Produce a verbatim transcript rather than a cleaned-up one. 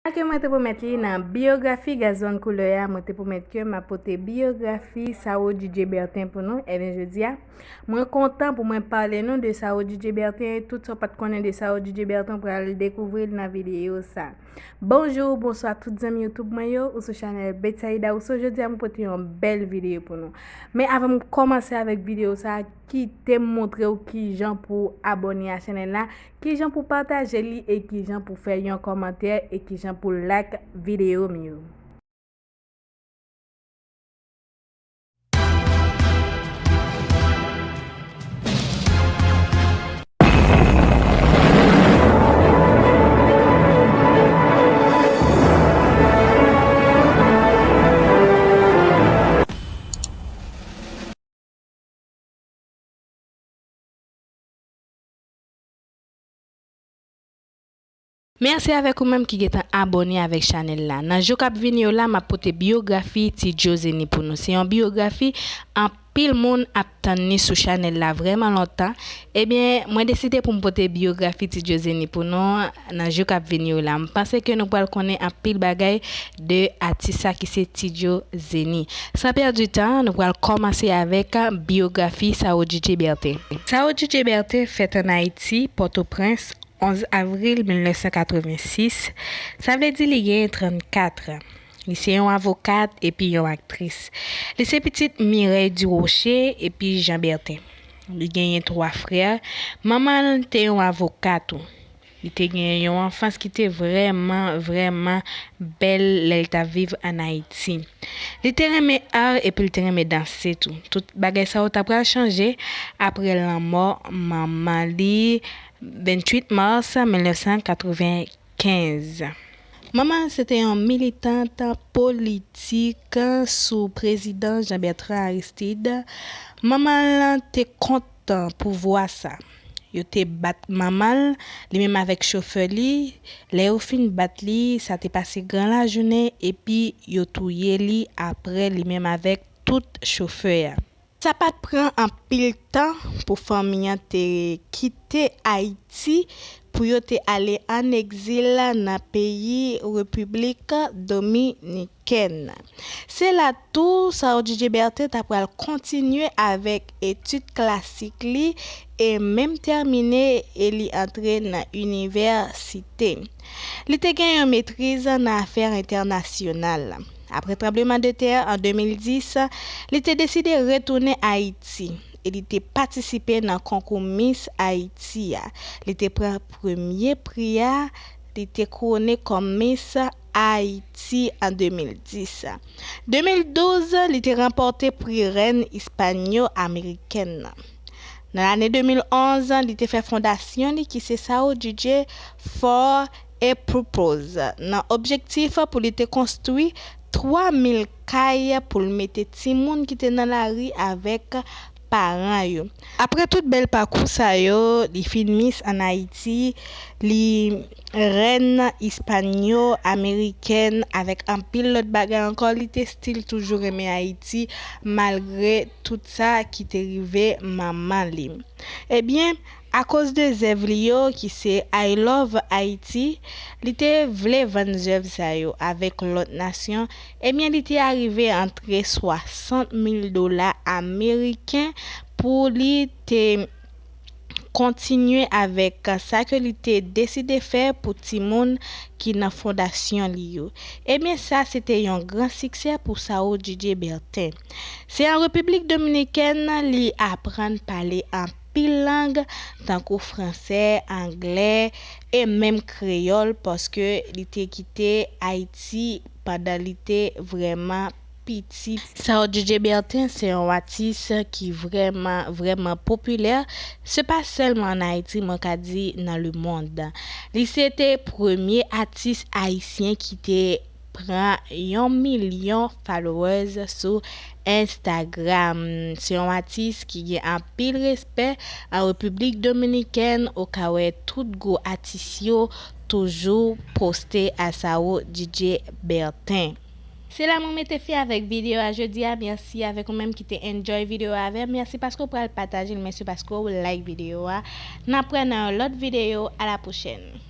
Ke mwen te pwomèt li nan biyografi Gazon Koulè a, mwen te pwomèt ke m ap pote biyografi Sao Djidje Bertin pou nou. Ebyen, jodi a, mwen kontan pou mwen pale nou de Sao Djidje Bertin, e tout sa w pa t konnen de Sao Djidje Bertin, w pral dekouvri l nan videyo sa. Bonjou, bonswa tout zanmi YouTube mwen yo, ou sou chanèl Betsaïda Rousseau. Jodi a, mwen pote yon bèl videyo pou nou. Men avan m kòmanse avèk videyo sa, kite m montre w kijan pou abòne a chanèl la, kijan pou pataje li e kijan pou fè yon kòmantè e kijan pou like videyo m yo. Mèsi avèk ou menm ki gentan abòne avèk chanèl la. Nan jou k ap vini yo la, m ap pote biyografi Ti Djo Zenny pou nou. Se yon biyografi anpil moun ap tann li sou chanèl la vrèman lontan. Ebyen, mwen deside pou m pote biyografi Ti Djo Zenny pou nou nan jou k ap vini yo la. M panse ke nou pral konnen anpil bagay de atis sa ki se Ti Djo Zenny. San pèdi tan, nou pral kòmanse avèk biyografi Sao Djidje Bertin. Sao Djidje Bertin fèt ann Ayiti, Pòtoprens, onz avril mil nèf san katrevensis. Sa vle di li genyen trannkat. Li se yon avokat epi yon aktris. Li se pitit Mireille Durocher epi Jean Bertin. Li genyen twa frè. Manman l te yon avoka tou. Li te genyen yon anfans ki te vrèman, vrèman bèl lè l t ap viv ann Ayiti. Li te renmen ar epi l te renmen danse tou. Tout bagay sa yo ta pral chanje apre lanmò manman li, venntuit mas mil nèf san katrevenkenz. Manman l se te yon militant politik sou prezidan Jean Bertrand Aristide. Manman l te kont pouvwa sa. Yo te bat manman l, li menm avèk chofè li. Lè yo fin bat li, sa te pase gran lajounen, epi yo touye li apre, li menm avèk tout chofè a. Sa pa t pran anpil tan pou fanmi an te kite Ayiti pou yo te ale ann egzil nan peyi Repiblik Dominikèn. Se la tou Sao Djidje Bertin ta pral kontinye avèk etid klasik li e menm tèmine e li antre nan inivèsite. Li te gen yon metriz nan afè entènasyonal. Apre tranblemanntè an de mil dis, li te deside retounen Ayiti e li te patisipe nan konkou Miss Haïti a. Li te pran premye pri a, li te kouwone kòm Miss Haïti an de mil dis. De mil douz, li te ranpòte pri Rèn Ispanyo Amerikèn nan. Nan lane de mil onz, li te fè fondasyon li ki se Sao Djidje for a Purpose, nan objektif pou li te konstwi twa mil kay pou l mete timoun ki te nan lari avèk paran yo. Apre tout bèl pakou sa yo, li fin Miss ann Ayiti, li Rèn Ispanyo Amerikèn avèk anpil lòt bagay ankò, li te still toujou renmen Ayiti malgre tout sa ki te rive manman li. Ebyen, akoz de zèv li yo ki se I Love Haiti, li te vle vann zèv sa yo avèk lòt nasyon, ebyen li te arive antre swasant mil dola ameriken pou li te kontinye avèk sa ke li te deside fè pou timoun ki nan fondasyon li yo. Ebyen, sa se te yon gran siksè pou Sao Djidje Bertin. Se an Repiblik Dominikèn li aprann pale anpil lang, tankou fransè, anglè e menm kreyòl, paske li te kite Ayiti pandan li te vrèman piti. Sao Djidje Bertin se yon atis ki vrèman, vrèman popilè. Se pa sèlman ann Ayiti, mwen ka di nan lemonn. Li se te premye atis ayisyen ki te pran yon milyon followers sou Instagram. Se yon atis ki gen anpil respè an Repiblik Dominikèn, ou ka wè tout gwo atis yo toujou poste a Sao Djidje Bertin. Se la mwen mete fen avèk videyo a jodi a. Mèsi avèk ou menm ki te enjoy videyo a avè m. Mèsi paske w pral pataje l. Mèsi paske w like videyo a. N ap wè nan yon lòt videyo. A la pwochèn.